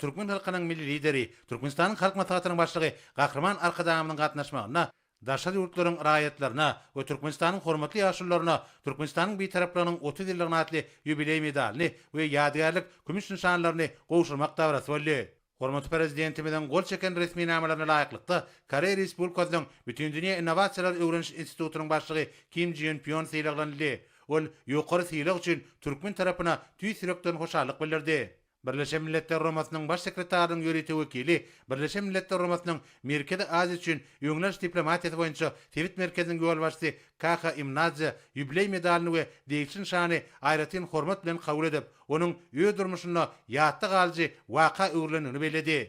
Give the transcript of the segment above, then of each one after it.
türkmen halkynyň Milli Lideri, Türkmenistanyň Halk Maslahatynyň Başlygy Gahryman Arkadagymyzyň gatnaşmagynda daşary ýurtlaryň raýatlaryna we Türkmenistanyň hormatly ýaşulularyna Türkmenistanyň Bitaraplygynyň 30 ýyllygyna atly ýubileý medalyny we ýadygärlik kümüş nyşanlaryny gowşurmak dabarasy boldy. Hormatly Prezidentimiziň gol çeken resminamalaryna laýyklykda, Koreýa Respublikasynyň Bütindünýä innowasiýalary öwreniş institutynyň başlygy Kim Jýun Pýon sylaglanyldy. Ol ýokary sylag üçin türkmen tarapyna tüýs ýürekden hoşallyk bildirdi. Birleşen Milletler Guramasynyň Baş sekretarynyň ýörite wekili, Birleşen Milletler Guramasynyň Merkezi Aziýa üçin öňüni alyş diplomatiýasy boýunça sebit merkeziniň ýolbaşçysy Kaha Imnadze ýubileý medalyny we degişli nyşany aýratyn hormat bilen kabul edip, onuň öz durmuşynda ýatda galyjy waka öwrülendigini belledi.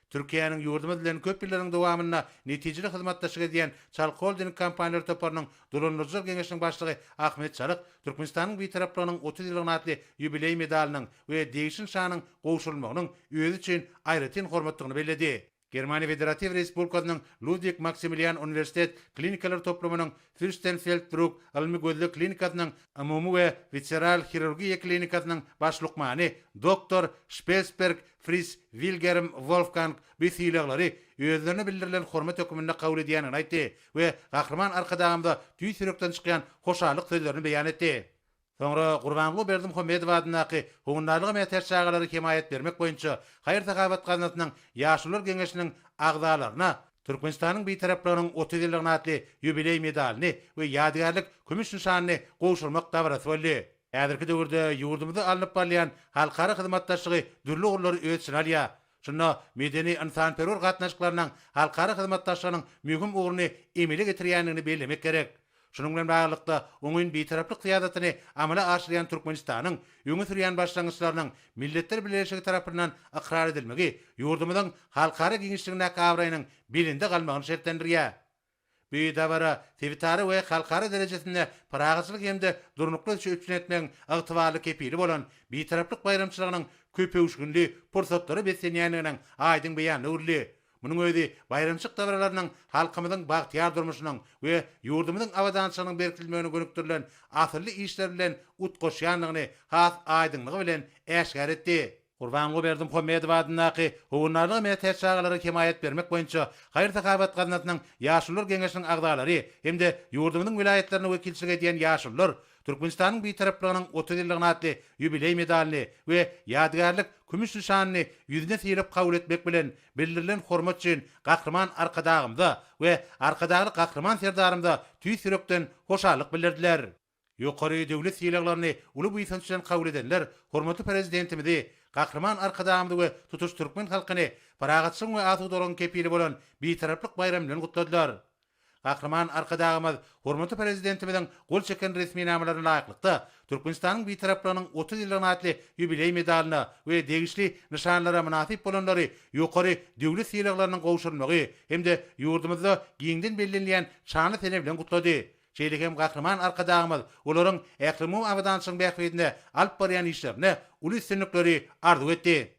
Türkiýäniň ýurdumyz bilen köp ýyllaryň dowamynda netijeli hyzmatdaşlyk edýän Çalyk Holding kompaniýalar toparynyň dolandyryjylar geňeşiniň başlygy Ahmet Çalyk Türkmenistanyň Bitaraplygynyň 30 ýyllygyna atly ýubileý medalynyň we degişli nyşanyň gowşurylmagynyň özi üçin aýratyn hormatdygyny belledi. Germaniýa Federatiw Respublikasynyň Ludwig Maksimilian Uniwersitet klinikalar toplumynyň Fürstenfeldbruck ylmy-gözleg klinikasynyň umumy we wisseral hirurgiýa klinikasynyň baş lukmany doktor Şpelsberg Fris Wilgerm Wolfgang bu sylaglary özlerine bildirilen hormat hökmünde kabul edýändigini aýtdy we Gahryman Arkadagymyza tüýs ýürekden çykýan hoşallyk sözlerini beýan etdi. Soňra Gurbanguly Berdimuhamedow adyndaky Howandarlyga mätäç çagalara hemaýat bermek boýunça haýyr-sahawat gaznasynyň Ýaşulular geňeşiniň agzalaryna Türkmenistanyň Bitaraplygynyň 30 ýyllygyna atly ýubileý medalyny we ýadygärlik kümüş nyşanyny gowşurmak dabarasy boldy. Häzirki döwürde ýurdumyzda alnyp barylýan halkara hyzmatdaşlygy dürli ugurlary öz içine alýar. Şunda medeni-ynsanperwer gatnaşyklarynyň halkara hyzmatdaşlygynyň möhüm ugruny emele getirýändigini bellemek gerek. Şunuň bilen baglylykda, oňyn Bitaraplyk syýasatyny amala aşyrýan Türkmenistanyň öňe sürýän başlangyçlarynyň Milletler Bileleşigi tarapyndan ykrar edilmegi ýurdumyzyň halkara giňişligindäki abraýynyň belende galmagyny şertlendirýär. Bu dabara sebitara we halkara derejesinde parahatçylyk hem-de durnukly ösüşi üpjün etmegiň ygtybarly kepili bolan Bitaraplyk baýramçylygynyň köpöwüşginli pursatlara beslenýändiginiň aýdyň beýanyna öwrüldi. Munuň özi baýramçylyk dabaralarynyň halkymyzyň bagtyýar durmuşynyň we ýurdumyzyň abadançylygynyň berkidilmegine gönükdirilen asylly işler bilen utgaşýandygyny has aýdyňlygy bilen äşgär etdi. Gurbanguly Berdimuhamedow adyndaky Howandarlyga mätäç çagalara hemaýat bermek boýunça haýyr-sahawat gaznasynyň Ýaşulular geňeşiniň agzalary hem-de ýurdumyzyň welaýatlaryna wekilçilik edýän ýaşulular Türkmenistanyň Bitaraplygynyň 30 ýyllygyna atly ýubileý medalyny we ýadygärlik kümüş nyşanyny ýüzüne sylyp kabul etmek bilen, bildirilen hormat üçin Gahryman Arkadagymyza we Arkadagly Gahryman Serdarymyza tüýs ýürekden hoşallyk bildirdiler. Ýokary döwlet sylaglaryny uly buýsanç bilen kabul edenler hormatly Prezidentimizi, Gahryman Arkadagymyzy we tutuş türkmen halkyny parahatçylygyň we asudalygyň kepili bolan Bitaraplyk baýramy bilen gutladylar. Gahryman Arkadagymyz hormatly Prezidentimiziň gol çeken resminamalaryna laýyklykda, Türkmenistanyň Bitaraplygynyň 30 ýyllygyna atly ýubileý medalyna we degişli nyşanlara mynasyp bolanlary ýokary döwlet sylaglarynyň gowşurylmagy hem-de ýurdumyzda giňden bellenilýän şanly sene bilen gutlady. Şeýle hem Gahryman Arkadagymyz olaryň ählumumy abadançylygyň bähbidine alyp barýan işlerinde uly üstünlikleri arzuw etdi.